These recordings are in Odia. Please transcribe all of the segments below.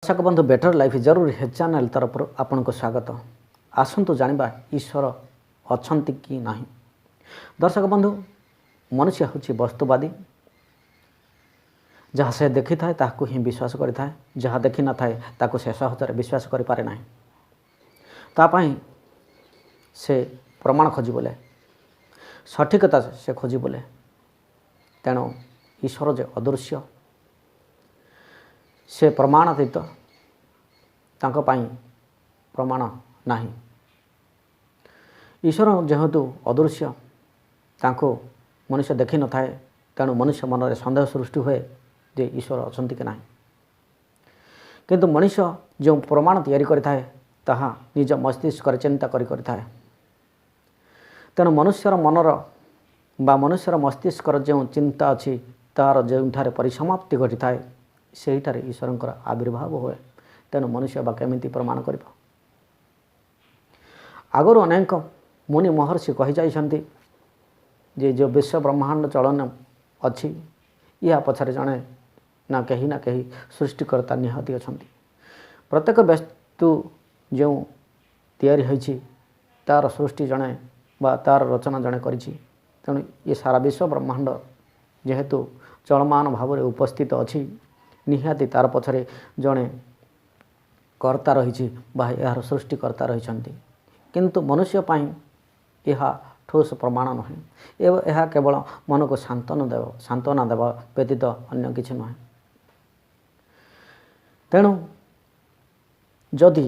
ଦର୍ଶକ ବନ୍ଧୁ, ବେଟର ଲାଇଫ୍ ଜରୁରୀ ହେ ଚ୍ୟାନେଲ୍ ତରଫରୁ ଆପଣଙ୍କୁ ସ୍ୱାଗତ। ଆସନ୍ତୁ ଜାଣିବା ଈଶ୍ୱର ଅଛନ୍ତି କି ନାହିଁ। ଦର୍ଶକ ବନ୍ଧୁ, ମନୁଷ୍ୟ ହେଉଛି ବସ୍ତୁବାଦୀ। ଯାହା ସେ ଦେଖିଥାଏ, ତାହାକୁ ହିଁ ବିଶ୍ୱାସ କରିଥାଏ। ଯାହା ଦେଖିନଥାଏ, ତାକୁ ସେ ସହଜରେ ବିଶ୍ୱାସ କରିପାରେ ନାହିଁ। ତା ପାଇଁ ସେ ପ୍ରମାଣ ଖୋଜି ବୋଲେ, ସଠିକତା ସେ ଖୋଜି ବୋଲେ। ତେଣୁ ଈଶ୍ୱର ଯେ ଅଦୃଶ୍ୟ, ସେ ପ୍ରମାଣାତୀତ, ତାଙ୍କ ପାଇଁ ପ୍ରମାଣ ନାହିଁ। ଈଶ୍ୱର ଯେହେତୁ ଅଦୃଶ୍ୟ, ତାଙ୍କୁ ମନୁଷ୍ୟ ଦେଖିନଥାଏ, ତେଣୁ ମନୁଷ୍ୟ ମନରେ ସନ୍ଦେହ ସୃଷ୍ଟି ହୁଏ ଯେ ଈଶ୍ୱର ଅଛନ୍ତି କି ନାହିଁ। କିନ୍ତୁ ମଣିଷ ଯେଉଁ ପ୍ରମାଣ ତିଆରି କରିଥାଏ, ତାହା ନିଜ ମସ୍ତିଷ୍କରେ ଚିନ୍ତା କରି କରିଥାଏ। ତେଣୁ ମନୁଷ୍ୟର ମନର ବା ମନୁଷ୍ୟର ମସ୍ତିଷ୍କର ଯେଉଁ ଚିନ୍ତା ଅଛି, ତା'ର ଯେଉଁଠାରେ ପରିସମାପ୍ତି ଘଟିଥାଏ, ସେହିଠାରେ ଈଶ୍ୱରଙ୍କର ଆବିର୍ଭାବ ହୁଏ। ତେଣୁ ମନୁଷ୍ୟ ବା କେମିତି ପ୍ରମାଣ କରିବ? ଆଗରୁ ଅନେକ ମୁନି ମହର୍ଷି କହିଯାଇଛନ୍ତି ଯେ ଯେଉଁ ବିଶ୍ୱ ବ୍ରହ୍ମାଣ୍ଡ ଚଳନ ଅଛି, ଏହା ପଛରେ ଜଣେ ନା କେହି ନା କେହି ସୃଷ୍ଟିକର୍ତ୍ତା ନିହାତି ଅଛନ୍ତି। ପ୍ରତ୍ୟେକ ବସ୍ତୁ ଯେଉଁ ତିଆରି ହୋଇଛି, ତା'ର ସୃଷ୍ଟି ଜଣେ ବା ତା'ର ରଚନା ଜଣେ କରିଛି। ତେଣୁ ଏ ସାରା ବିଶ୍ୱ ବ୍ରହ୍ମାଣ୍ଡ ଯେହେତୁ ଚଳମାନ ଭାବରେ ଉପସ୍ଥିତ ଅଛି, ନିହାତି ତା'ର ପଛରେ ଜଣେ କର୍ତ୍ତା ରହିଛି ବା ଏହାର ସୃଷ୍ଟିକର୍ତ୍ତା ରହିଛନ୍ତି। କିନ୍ତୁ ମନୁଷ୍ୟ ପାଇଁ ଏହା ଠୋସ୍ ପ୍ରମାଣ ନୁହେଁ ଏବଂ ଏହା କେବଳ ମନକୁ ସାନ୍ତ୍ୱନା ଦେବା ବ୍ୟତୀତ ଅନ୍ୟ କିଛି ନୁହେଁ। ତେଣୁ ଯଦି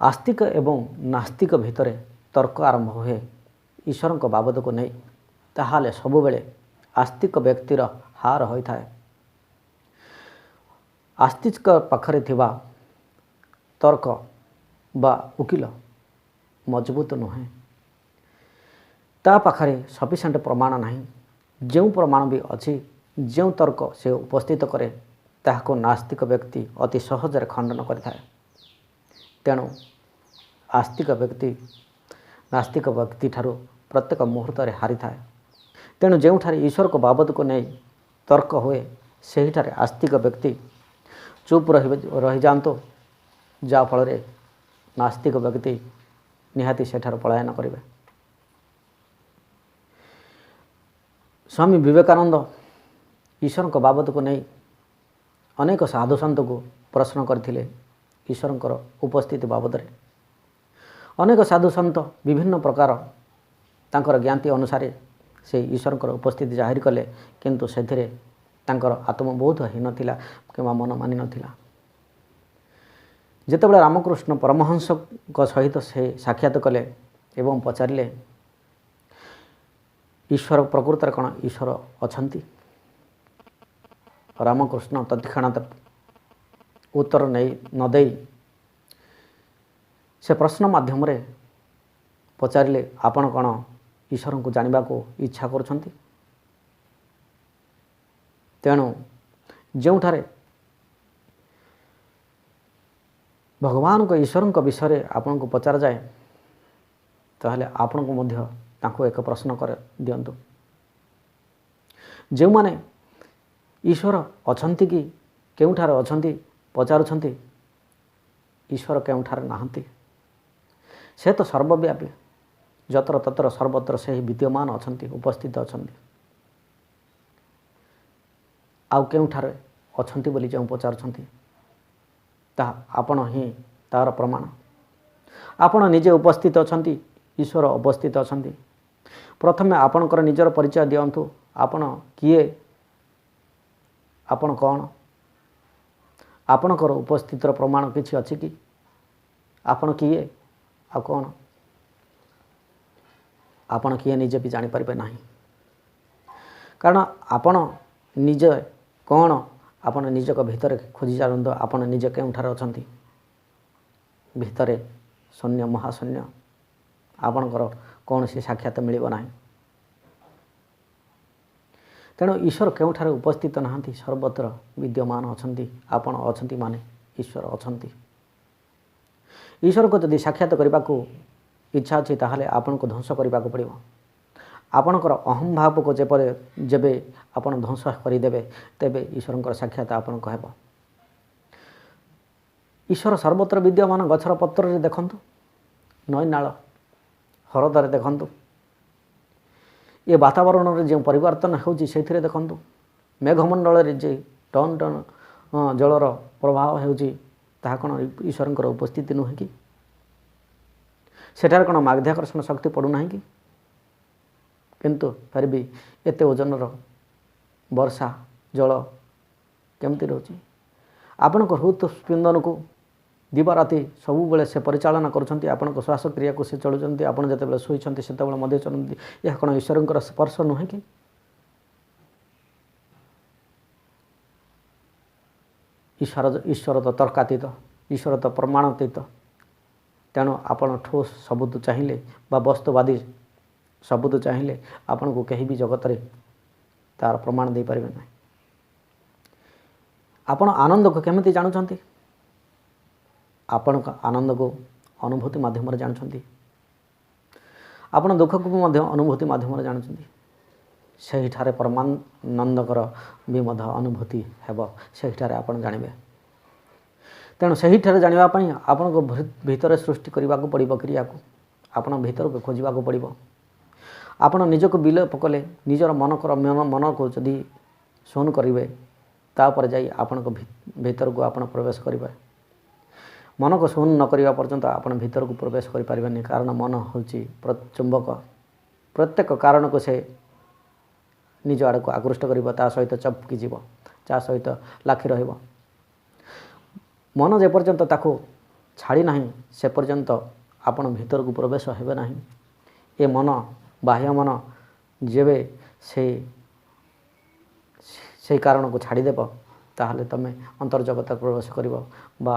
ଆସ୍ତିକ ଏବଂ ନାସ୍ତିକ ଭିତରେ ତର୍କ ଆରମ୍ଭ ହୁଏ ଈଶ୍ୱରଙ୍କ ବାବଦକୁ ନେଇ, ତାହେଲେ ସବୁବେଳେ ଆସ୍ତିକ ବ୍ୟକ୍ତିର ହାର ହୋଇଥାଏ। ଆସ୍ତିକ ପାଖରେ ଥିବା ତର୍କ ବା ଉକିଲ ମଜବୁତ ନୁହେଁ। ତା ପାଖରେ ସଫିସିଏଣ୍ଟ ପ୍ରମାଣ ନାହିଁ। ଯେଉଁ ପ୍ରମାଣ ବି ଅଛି, ଯେଉଁ ତର୍କ ସେ ଉପସ୍ଥିତ କରେ, ତାହାକୁ ନାସ୍ତିକ ବ୍ୟକ୍ତି ଅତି ସହଜରେ ଖଣ୍ଡନ କରିଥାଏ। ତେଣୁ ଆସ୍ତିକ ବ୍ୟକ୍ତି ନାସ୍ତିକ ବ୍ୟକ୍ତିଠାରୁ ପ୍ରତ୍ୟେକ ମୁହୂର୍ତ୍ତରେ ହାରିଥାଏ। ତେଣୁ ଯେଉଁଠାରେ ଈଶ୍ୱରଙ୍କ ବାବଦକୁ ନେଇ ତର୍କ ହୁଏ, ସେହିଠାରେ ଆସ୍ତିକ ବ୍ୟକ୍ତି ଚୁପ୍ ରହିଯାଆନ୍ତୁ, ଯାହାଫଳରେ ନାସ୍ତିକ ବ୍ୟକ୍ତି ନିହାତି ସେଠାରୁ ପଳାୟନ କରିବେ। ସ୍ୱାମୀ ବିବେକାନନ୍ଦ ଈଶ୍ୱରଙ୍କ ବାବଦକୁ ନେଇ ଅନେକ ସାଧୁସନ୍ଥଙ୍କୁ ପ୍ରଶ୍ନ କରିଥିଲେ ଈଶ୍ୱରଙ୍କର ଉପସ୍ଥିତି ବାବଦରେ। ଅନେକ ସାଧୁସନ୍ଥ ବିଭିନ୍ନ ପ୍ରକାର ତାଙ୍କର ଜ୍ଞାତି ଅନୁସାରେ ସେ ଈଶ୍ୱରଙ୍କର ଉପସ୍ଥିତି ଜାହିର କଲେ, କିନ୍ତୁ ସେଥିରେ ତାଙ୍କର ଆତ୍ମବୋଧ ହେଇନଥିଲା କିମ୍ବା ମନ ମାନିନଥିଲା। ଯେତେବେଳେ ରାମକୃଷ୍ଣ ପରମହଂସଙ୍କ ସହିତ ସେ ସାକ୍ଷାତ କଲେ ଏବଂ ପଚାରିଲେ, ଈଶ୍ୱର ପ୍ରକୃତରେ କ'ଣ ଈଶ୍ୱର ଅଛନ୍ତି? ରାମକୃଷ୍ଣ ତତ୍କ୍ଷଣାତ ଉତ୍ତର ନେଇ ନଦେଇ ସେ ପ୍ରଶ୍ନ ମାଧ୍ୟମରେ ପଚାରିଲେ, ଆପଣ କ'ଣ ଈଶ୍ୱରଙ୍କୁ ଜାଣିବାକୁ ଇଚ୍ଛା କରୁଛନ୍ତି? ତେଣୁ ଯେଉଁଠାରେ ଭଗବାନଙ୍କ ଈଶ୍ୱରଙ୍କ ବିଷୟରେ ଆପଣଙ୍କୁ ପଚରାଯାଏ, ତାହେଲେ ଆପଣଙ୍କୁ ମଧ୍ୟ ତାଙ୍କୁ ଏକ ପ୍ରଶ୍ନ କରି ଦିଅନ୍ତୁ। ଯେଉଁମାନେ ଈଶ୍ୱର ଅଛନ୍ତି କି, କେଉଁଠାରେ ଅଛନ୍ତି ପଚାରୁଛନ୍ତି, ଈଶ୍ୱର କେଉଁଠାରେ ନାହାନ୍ତି? ସେ ତ ସର୍ବବ୍ୟାପୀ, ଯତ୍ର ତତ୍ର ସର୍ବତ୍ର ସେହି ବିଦ୍ୟମାନ ଅଛନ୍ତି, ଉପସ୍ଥିତ ଅଛନ୍ତି। ଆଉ କେଉଁଠାରେ ଅଛନ୍ତି ବୋଲି ଯେଉଁ ପଚାରୁଛନ୍ତି, ତାହା ଆପଣ ହିଁ ତା'ର ପ୍ରମାଣ। ଆପଣ ନିଜେ ଉପସ୍ଥିତ ଅଛନ୍ତି, ଈଶ୍ୱର ଉପସ୍ଥିତ ଅଛନ୍ତି। ପ୍ରଥମେ ଆପଣଙ୍କର ନିଜର ପରିଚୟ ଦିଅନ୍ତୁ। ଆପଣ କିଏ? ଆପଣ କ'ଣ? ଆପଣଙ୍କର ଉପସ୍ଥିତିର ପ୍ରମାଣ କିଛି ଅଛି କି? ଆପଣ କିଏ ଆଉ କ'ଣ? ଆପଣ କିଏ ନିଜେ ବି ଜାଣିପାରିବେ ନାହିଁ। କାରଣ ଆପଣ ନିଜେ କ'ଣ, ଆପଣ ନିଜକ ଭିତରେ ଖୋଜି ଚାଲନ୍ତୁ, ଆପଣ ନିଜେ କେଉଁଠାରେ ଅଛନ୍ତି। ଭିତରେ ଶୂନ୍ୟ, ମହାଶୂନ୍ୟ, ଆପଣଙ୍କର କୌଣସି ସାକ୍ଷାତ ମିଳିବ ନାହିଁ। ତେଣୁ ଈଶ୍ୱର କେଉଁଠାରେ ଉପସ୍ଥିତ ନାହାନ୍ତି? ସର୍ବତ୍ର ବିଦ୍ୟମାନ ଅଛନ୍ତି। ଆପଣ ଅଛନ୍ତି ମାନେ ଈଶ୍ୱର ଅଛନ୍ତି। ଈଶ୍ୱରକୁ ଯଦି ସାକ୍ଷାତ କରିବାକୁ ଇଚ୍ଛା ଅଛି, ତାହେଲେ ଆପଣଙ୍କୁ ଧ୍ୱଂସ କରିବାକୁ ପଡ଼ିବ। ଆପଣଙ୍କର ଅହଂଭାବକୁ ଯେବେ ଆପଣ ଧ୍ୱଂସ କରିଦେବେ, ତେବେ ଈଶ୍ୱରଙ୍କର ସାକ୍ଷାତ ଆପଣଙ୍କୁ ହେବ। ଈଶ୍ୱର ସର୍ବତ୍ର ବିଦ୍ୟମାନ। ଗଛର ପତ୍ରରେ ଦେଖନ୍ତୁ, ନଈ ନାଳ ହ୍ରଦରେ ଦେଖନ୍ତୁ, ଏ ବାତାବରଣରେ ଯେଉଁ ପରିବର୍ତ୍ତନ ହେଉଛି ସେଇଥିରେ ଦେଖନ୍ତୁ, ମେଘମଣ୍ଡଳରେ ଯେ ଟନ୍ ଟନ୍ ଜଳର ପ୍ରବାହ ହେଉଛି ତାହା କ'ଣ ଈଶ୍ୱରଙ୍କର ଉପସ୍ଥିତି ନୁହେଁ କି? ସେଠାରେ କ'ଣ ମାଧ୍ୟାକର୍ଷଣ ଶକ୍ତି ପଡ଼ୁନାହିଁ କି? କିନ୍ତୁ ଫେର ବି ଏତେ ଓଜନର ବର୍ଷା ଜଳ କେମିତି ରହୁଛି? ଆପଣଙ୍କ ହୃଦସ୍ପନ୍ଦନକୁ ଦିବାରାତି ସବୁବେଳେ ସେ ପରିଚାଳନା କରୁଛନ୍ତି। ଆପଣଙ୍କ ଶ୍ୱାସକ୍ରିୟାକୁ ସେ ଚଳୁଛନ୍ତି। ଆପଣ ଯେତେବେଳେ ଶୋଇଛନ୍ତି ସେତେବେଳେ ମଧ୍ୟ ଚଳନ୍ତି। ଏହା କ'ଣ ଈଶ୍ୱରଙ୍କର ସ୍ପର୍ଶ ନୁହେଁ କି? ଈଶ୍ୱର ତ ତର୍କାତୀତ, ଈଶ୍ୱର ତ ପ୍ରମାଣାତୀତ। ତେଣୁ ଆପଣ ଠୋସ୍ ସବୁତ ଚାହିଁଲେ ବା ବସ୍ତୁବାଦୀ ସବୁତ ଚାହିଁଲେ ଆପଣଙ୍କୁ କେହି ବି ଜଗତରେ ତାର ପ୍ରମାଣ ଦେଇପାରିବେ ନାହିଁ। ଆପଣ ଆନନ୍ଦକୁ କେମିତି ଜାଣୁଛନ୍ତି? ଆପଣଙ୍କ ଆନନ୍ଦକୁ ଅନୁଭୂତି ମାଧ୍ୟମରେ ଜାଣୁଛନ୍ତି। ଆପଣ ଦୁଃଖକୁ ବି ମଧ୍ୟ ଅନୁଭୂତି ମାଧ୍ୟମରେ ଜାଣୁଛନ୍ତି। ସେହିଠାରେ ପରମାନନ୍ଦଙ୍କର ବି ମଧ୍ୟ ଅନୁଭୂତି ହେବ, ସେହିଠାରେ ଆପଣ ଜାଣିବେ। ତେଣୁ ସେହିଠାରେ ଜାଣିବା ପାଇଁ ଆପଣଙ୍କ ଭିତରେ ସୃଷ୍ଟି କରିବାକୁ ପଡ଼ିବ କ୍ରିୟାକୁ, ଆପଣ ଭିତରକୁ ଖୋଜିବାକୁ ପଡ଼ିବ। ଆପଣ ନିଜକୁ ବିଲୋପ କଲେ, ନିଜର ମନକୁ ଯଦି ଶୂନ କରିବେ, ତାପରେ ଯାଇ ଆପଣଙ୍କ ଭିତରକୁ ଆପଣ ପ୍ରବେଶ କରିବେ। ମନକୁ ଶୂନ ନ କରିବା ପର୍ଯ୍ୟନ୍ତ ଆପଣ ଭିତରକୁ ପ୍ରବେଶ କରିପାରିବେନି, କାରଣ ମନ ହେଉଛି ଚୁମ୍ବକ। ପ୍ରତ୍ୟେକ କାରଣକୁ ସେ ନିଜ ଆଡ଼କୁ ଆକୃଷ୍ଟ କରିବ, ତା ସହିତ ଚପକି ଯିବ, ତା ସହିତ ଲାଖି ରହିବ। ମନ ଯେପର୍ଯ୍ୟନ୍ତ ତାକୁ ଛାଡ଼ି ନାହିଁ ସେ ପର୍ଯ୍ୟନ୍ତ ଆପଣ ଭିତରକୁ ପ୍ରବେଶ ହେବେ ନାହିଁ। ଏ ମନ, ବାହ୍ୟ ମନ ଯେବେ ସେଇ କାରଣକୁ ଛାଡ଼ିଦେବ, ତାହେଲେ ତୁମେ ଅନ୍ତର୍ଜଗତରେ ପ୍ରବେଶ କରିବ ବା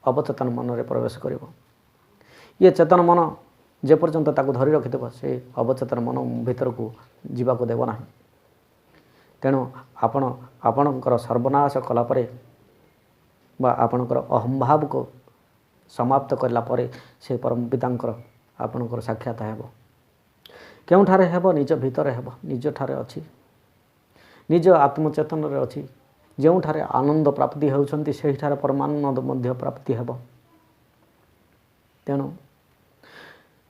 ଅବଚେତନ ମନରେ ପ୍ରବେଶ କରିବ। ଇଏ ଚେତନ ମନ ଯେପର୍ଯ୍ୟନ୍ତ ତାକୁ ଧରି ରଖିଥିବ, ସେ ଅବଚେତନ ମନ ଭିତରକୁ ଯିବାକୁ ଦେବ ନାହିଁ। ତେଣୁ ଆପଣ ଆପଣଙ୍କର ସର୍ବନାଶ କଲା ପରେ ବା ଆପଣଙ୍କର ଅହମ୍ଭାବକୁ ସମାପ୍ତ କଲା ପରେ ସେ ପରମ ପିତାଙ୍କର ଆପଣଙ୍କର ସାକ୍ଷାତ ହେବ। କେଉଁଠାରେ ହେବ? ନିଜ ଭିତରେ ହେବ, ନିଜଠାରେ ଅଛି, ନିଜ ଆତ୍ମଚେତନରେ ଅଛି। ଯେଉଁଠାରେ ଆନନ୍ଦ ପ୍ରାପ୍ତି ହେଉଛନ୍ତି ସେହିଠାରେ ପରମାନନ୍ଦ ମଧ୍ୟ ପ୍ରାପ୍ତି ହେବ। ତେଣୁ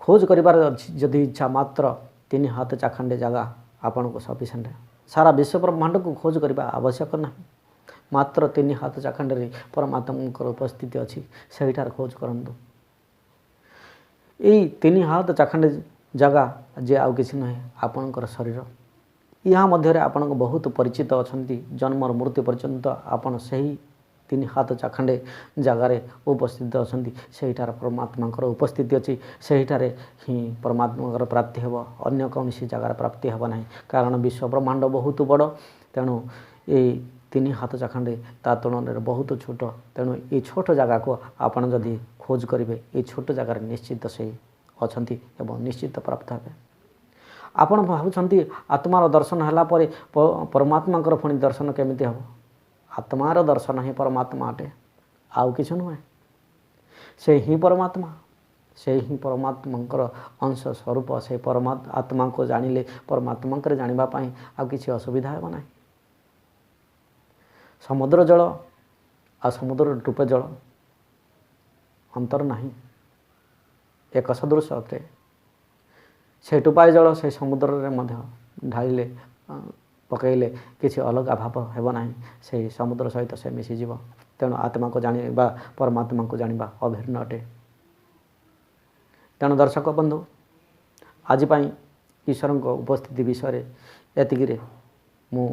ଖୋଜ କରିବାର ଅଛି ଯଦି ଇଚ୍ଛା, ମାତ୍ର 3 ହାତ ଚାଖଣ୍ଡେ ଜାଗା ଆପଣଙ୍କୁ ସଫିସିଏଣ୍ଟ। ସାରା ବିଶ୍ୱ ବ୍ରହ୍ମାଣ୍ଡକୁ ଖୋଜ କରିବା ଆବଶ୍ୟକ ନାହିଁ, ମାତ୍ର 3 ହାତ ଚାଖଣ୍ଡରେ ପରମାତ୍ମାଙ୍କର ଉପସ୍ଥିତି ଅଛି, ସେହିଠାରେ ଖୋଜ କରନ୍ତୁ। ଏଇ 3 ହାତ ଚାଖଣ୍ଡେ ଜାଗା ଯେ ଆଉ କିଛି ନୁହେଁ, ଆପଣଙ୍କର ଶରୀର। ଏହା ମଧ୍ୟରେ ଆପଣଙ୍କ ବହୁତ ପରିଚିତ ଅଛନ୍ତି। ଜନ୍ମର ମୃତ୍ୟୁ ପର୍ଯ୍ୟନ୍ତ ଆପଣ ସେହି 3 ହାତ ଚାଖଣ୍ଡେ ଜାଗାରେ ଉପସ୍ଥିତ ଅଛନ୍ତି, ସେହିଠାରେ ପରମାତ୍ମାଙ୍କର ଉପସ୍ଥିତି ଅଛି, ସେହିଠାରେ ହିଁ ପରମାତ୍ମାଙ୍କର ପ୍ରାପ୍ତି ହେବ, ଅନ୍ୟ କୌଣସି ଜାଗାରେ ପ୍ରାପ୍ତି ହେବ ନାହିଁ। କାରଣ ବିଶ୍ୱ ବ୍ରହ୍ମାଣ୍ଡ ବହୁତ ବଡ଼, ତେଣୁ ଏଇ 3 ହାତ ଚାଖଣ୍ଡେ ତା ତୁଳନାରେ ବହୁତ ଛୋଟ। ତେଣୁ ଏଇ ଛୋଟ ଜାଗାକୁ ଆପଣ ଯଦି ଖୋଜ କରିବେ, ଏଇ ଛୋଟ ଜାଗାରେ ନିଶ୍ଚିତ ସେ ଅଛନ୍ତି ଏବଂ ନିଶ୍ଚିତ ପ୍ରାପ୍ତ ହେବେ। ଆପଣ ଭାବୁଛନ୍ତି ଆତ୍ମାର ଦର୍ଶନ ହେଲା ପରେ ପରମାତ୍ମାଙ୍କର ପୁଣି ଦର୍ଶନ କେମିତି ହେବ? ଆତ୍ମାର ଦର୍ଶନ ହିଁ ପରମାତ୍ମା ଅଟେ, ଆଉ କିଛି ନୁହେଁ। ସେ ହିଁ ପରମାତ୍ମା, ସେ ହିଁ ପରମାତ୍ମାଙ୍କର ଅଂଶ ସ୍ୱରୂପ। ସେ ଆତ୍ମାଙ୍କୁ ଜାଣିଲେ ପରମାତ୍ମାଙ୍କର ଜାଣିବା ପାଇଁ ଆଉ କିଛି ଅସୁବିଧା ହେବ ନାହିଁ। ସମୁଦ୍ର ଜଳ ଆଉ ସମୁଦ୍ର ଟୋପେ ଜଳ ଅନ୍ତର ନାହିଁ, ଏକ ସଦୃଶ ଅଟେ। ସେ ଟୋପାଏ ଜଳ ସେ ସମୁଦ୍ରରେ ମଧ୍ୟ ଢାଳିଲେ ପକାଇଲେ କିଛି ଅଲଗା ଭାବ ହେବ ନାହିଁ, ସେଇ ସମୁଦ୍ର ସହିତ ସେ ମିଶିଯିବ। ତେଣୁ ଆତ୍ମାକୁ ଜାଣିବା ପରମାତ୍ମାକୁ ଜାଣିବା ଅଭିନ୍ନ ଅଟେ। ତେଣୁ ଦର୍ଶକ ବନ୍ଧୁ, ଆଜି ପାଇଁ ଈଶ୍ୱରଙ୍କ ଉପସ୍ଥିତି ବିଷୟରେ ଏତିକିରେ ମୁଁ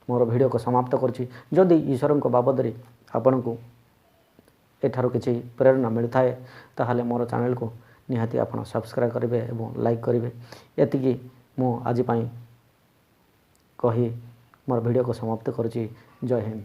ମୋର ଭିଡ଼ିଓକୁ ସମାପ୍ତ କରୁଛି। ଯଦି ଈଶ୍ୱରଙ୍କ ବାବଦରେ ଆପଣଙ୍କୁ ଏଠାରୁ କିଛି ପ୍ରେରଣା ମିଳିଥାଏ, ତାହେଲେ ମୋର ଚ୍ୟାନେଲକୁ ନିହାତି ଆପଣ ସବସ୍କ୍ରାଇବ୍ କରିବେ ଏବଂ ଲାଇକ୍ କରିବେ। ଏତିକି ମୁଁ ଆଜି ପାଇଁ କହି ମୋର ଭିଡ଼ିଓକୁ ସମାପ୍ତ କରୁଛି। ଜୟ ହିନ୍ଦ।